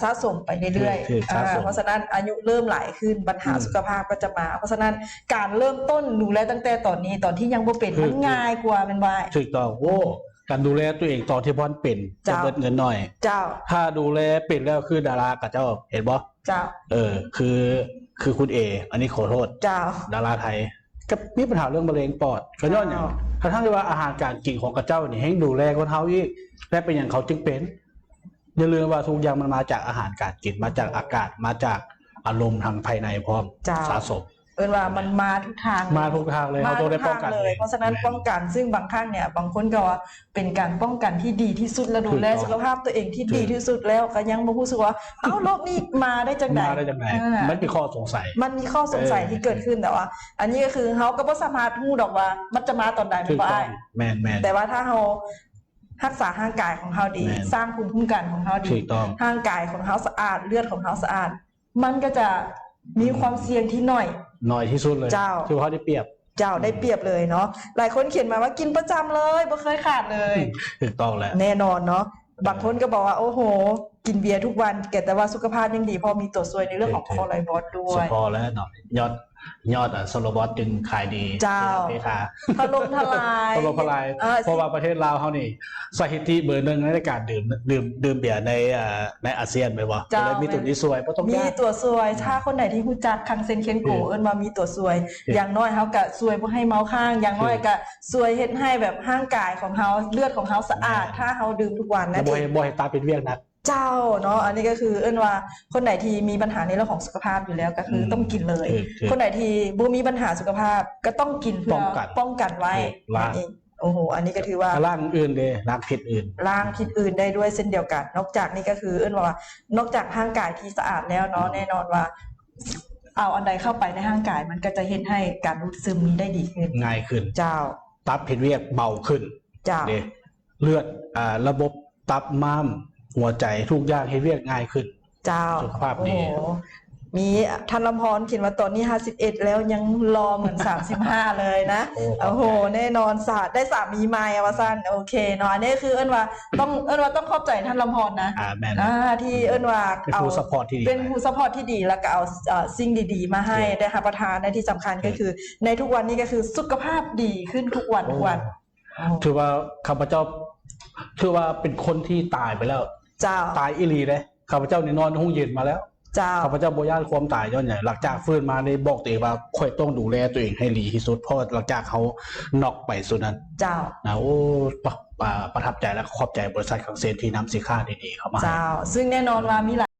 ສະສົມໄປເລື້ອຍໆ ຖືກ ຖືກ ສະສົມ ອ່າ ເພາະສະນັ້ນອາຍຸເລີ່ມຫຼາຍຂຶ້ນ ບັນຫາ ອືມ ສຸຂະພາບກໍຈະມາ. ເພາະສະນັ້ນການເລີ່ມຕົ້ນດູແລຕັ້ງແຕ່ຕອນນີ້ ຕອນທີ່ຍັງບໍ່ເປັນ ຖືກ ມັນງ່າຍກວ່າ ແມ່ນບໍ່ອ້າຍ? ຖືກຕ້ອງ. ໂອ້ ການດູແລຕົວເອງຕອນທີ່ບໍ່ທັນເປັນ ເຈົ້າ ຈະເບິດເງິນໜ້ອຍ. ເຈົ້າ ຖ້າດູແລເປັນແລ້ວ ຄືດາລາຂະເຈົ້າ ເຫັນບໍ່? ເຈົ້າ ເອີ ຄື ຄືຄຸນເອ ອັນນີ້ຂໍໂທດ ເຈົ້າ ດາລາໄທ ກໍມີບັນຫາເລື່ອງມະເຮັງປອດ ກໍຍ້ອນຫຍັງ? ເຈົ້າ ທັງໆທີ່ວ່າອາຫານການກິນຂອງຂະເຈົ້ານີ້ແຮ່ງດູແລກວ່າເຮົາອີກ ແລະ ເປັນຫຍັງເຂົາຈຶ່ງເປັນ? ຢ່າລືມວ່າທຸກຢ່າງມັນມາຈາກອາຫານການກິນ ມາຈາກອາກາດ ມາຈາກອາລົມທາງພາຍໃນພ້ອມ ເຈົ້າ ສະສົມ. ເອີ້ນວ່າມັນມາທຸກທາງ ມາທຸກທາງເລີຍ ມາທຸກທາງເລີຍ ເຮົາຕ້ອງໄດ້ປ້ອງກັນເອງ. ເພາະສະນັ້ນ ແມ່ນ ປ້ອງກັນ ຊຶ່ງບາງຄັ້ງເນີ້ຍ ບາງຄົນກໍວ່າເປັນການປ້ອງກັນທີ່ດີທີ່ສຸດ ແລະ ດູແລ ຖືກຕ້ອງ ສຸຂະພາບຕົວເອງທີ່ ຖືກ ດີທີ່ສຸດແລ້ວ ກໍຍັງບໍ່ຮູ້ສຶກວ່າ ເອົ້າ ໂລກນີ້ມາໄດ້ຈັ່ງໃດ? ມາໄດ້ຈັ່ງໃດ? ອ່າ ມັນມີຂໍ້ສົງໄສ ມັນມີຂໍ້ສົງໄສ ເອີ ທີ່ເກີດຂຶ້ນ ແຕ່ວ່າອັນນີ້ກໍຄືເຮົາກໍບໍ່ສາມາດຮູ້ດອກວ່າມັນຈະມາຕອນໃດ ແມ່ນບໍ່ອ້າຍ? ຖືກຕ້ອງ ແມ່ນໆ ແຕ່ວ່າຖ້າເຮົາ ຮັກສາຮ່າງກາຍຂອງເຮົາດີ ແມ່ນ ສ້າງພູມຄຸ້ມກັນຂອງເຮົາດີ ຖືກຕ້ອງ ຮ່າງກາຍຂອງເຮົາສະອາດ ເລືອດຂອງເຮົາສະອາດ ມັນກໍຈະມີຄວາມ ອືມ ສ່ຽງທີ່ໜ້ອຍ ໜ້ອຍທີ່ສຸດເລີຍ. ເຈົ້າ ຖືວ່າເຮົາໄດ້ປຽບ ເຈົ້າ ອືມ ໄດ້ປຽບເລີຍເນາະ. ຫຼາຍຄົນຂຽນມາວ່າກິນປະຈຳເລີຍ ບໍ່ເຄີຍຂາດເລີຍ. ອືມ ຖືກຕ້ອງແລ້ວ ແນ່ນອນເນາະ. ເອີ ບາງຄົນກໍບອກວ່າ ໂອ້ໂຫ ກິນເບຍທຸກວັນ ແຕ່ວ່າສຸຂະພາບຍັງດີ ເພາະມີຕົວຊ່ວຍໃນເລື່ອງຂອງ ຖືກໆ ຄໍໄລບອດດ້ວຍ ສະເພາະແລ້ວເນາະ ຍອດ ຍອດ ອາ ໂຊໂລບອດຈຶ່ງຂາຍດີ ເຈົ້າ ເພຄາ ຖະຫຼົ່ມທະລາຍ ຖະຫຼົ່ມທະລາຍ ເອີ ເພາະວ່າປະເທດລາວເຮົານີ້ ສະຖິຕິເບີໜຶ່ງໃນການດື່ມ ດື່ມ ດື່ມເບຍໃນ ເອີ ໃນອາຊຽນແມ່ນບໍ່? ເຈົ້າ ກໍເລີຍມີຕົວນີ້ຊ່ວຍ ບໍ່ຕ້ອງ ມີຕົວຊ່ວຍ ອືມ ຖ້າຄົນໃດທີ່ຮູ້ຈັກຄັງເຊັນ ເຄັນໂກ ຖືກ ເອີ້ນວ່າມີຕົວຊ່ວຍ ຖືກ ຢ່າງໜ້ອຍເຮົາກໍຊ່ວຍບໍ່ໃຫ້ເມົາຄ້າງ ຢ່າງໜ້ອຍ ຖືກ ກໍຊ່ວຍເຮັດໃຫ້ແບບຮ່າງກາຍຂອງເຮົາ ເລືອດຂອງເຮົາສະອາດ ແມ່ນ ຖ້າເຮົາດື່ມທຸກວັນນະ ບໍ່ໃຫ້ ເອງ ບໍ່ໃຫ້ຕາຍເປັນວຽກໜັກ. ເຈົ້າເນາະ ອັນນີ້ກໍຄືເອີ້ນວ່າຄົນໃດທີ່ມີບັນຫາໃນເລື່ອງຂອງສຸຂະພາບຢູ່ແລ້ວ ກໍຄື ອືມ ຕ້ອງກິນເລີຍ. ຖືກໆ ຄົນໃດທີ່ບໍ່ມີບັນຫາສຸຂະພາບກໍຕ້ອງກິນເພື່ອປ້ອງກັນ ປ້ອງກັນໄວ້ ຖືກ ລ້າງ ນັ້ນເອງ. ໂອ້ໂຫ ອັນນີ້ກໍຖືວ່າ ກໍລ້າງອື່ນເດ້ ລ້າງພິດອື່ນ ລ້າງພິດອື່ນໄດ້ດ້ວຍເຊັ່ນດຽວກັນ. ນອກຈາກນີ້ກໍຄືເອີ້ນວ່າ ນອກຈາກຮ່າງກາຍທີ່ສະອາດແລ້ວເນາະ ອືມ ແນ່ນອນວ່າເອົາອັນໃດເຂົ້າໄປໃນຮ່າງກາຍ ມັນກໍຈະເຮັດໃຫ້ການດູດຊຶມນີ້ໄດ້ດີຂຶ້ນ ງ່າຍຂຶ້ນ. ເຈົ້າ ຕັບເຮັດວຽກເບົາຂຶ້ນ. ເຈົ້າ ເດ້ ເລືອດ ອ່າ ລະບົບຕັບມ້າມ ຫົວໃຈ ທຸກຢ່າງເຮັດວຽກງ່າຍຂຶ້ນ. ເຈົ້າ ສຸຂະພາບດີ. ໂອ້ໂຫ ມີທ່ານລຳພອນຂຽນວ່າ ຕອນນີ້ຫ້າສິບເອັດແລ້ວຍັງຫຼໍ່ເໝືອນສາມສິບຫ້າເລີຍນະ. ໂອ້ ໂອ້ໂຫ ຂອບໃຈ ແນ່ນອນ ສາ ໄດ້ສາມີໃໝ່ວ່າຊັ້ນ. ໂອເຄເນາະ ອັນນີ້ຄືເອີ້ນວ່າຕ້ອງ ເອີ້ນວ່າຕ້ອງຂອບໃຈທ່ານລຳພອນນະ ອ່າ ແມ່ນ ອ່າ ທີ່ເອີ້ນວ່າເປັນຜູ້ ເອົາ ຊັບພອດທີ່ດີ ເປັນຜູ້ຊັບພອດທີ່ດີ ແລ້ວກໍເອົາ ເອີ ສິ່ງດີໆມາໃຫ້ ໂອເຄ ໄດ້ຮັບປະທານ ແລະ ທີ່ສຳຄັນ ໂອເຄ ກໍຄືໃນທຸກວັນນີ້ກໍຄືສຸຂະພາບດີຂຶ້ນທຸກວັນ ໂອ້ ທຸກວັນ. ໂອ້ ຖືວ່າຂ້າພະເຈົ້າ ຖືວ່າເປັນຄົນທີ່ຕາຍໄປແລ້ວ. ເຈົ້າ ຕາຍອີ່ຫຼີເດ້. ຂ້າພະເຈົ້ານີ້ນອນໃນໂຮງເຢັນມາແລ້ວ. ເຈົ້າ ຂ້າພະເຈົ້າບໍ່ຢ້ານຄວາມຕາຍ. ຍ້ອນຫຍັງ? ຫຼັງຈາກຟື້ນມາໄດ້ບອກຕົວເອງວ່າ ຂ້ອຍຕ້ອງດູແລຕົວເອງໃຫ້ດີທີ່ສຸດ ເພາະວ່າຫຼັງຈາກເຮົານັອກໄປຊຸດນັ້ນ. ເຈົ້າ ນະ ໂອ້ ປະ ປະ ປະທັບໃຈ ແລະ ຂອບໃຈບໍລິສັດຄັງເຊັນທີ່ນຳສິນຄ້າດີໆເຂົ້າມາໃຫ້. ເຈົ້າ ຊຶ່ງແນ່ນອນວ່າມີຫຼາຍ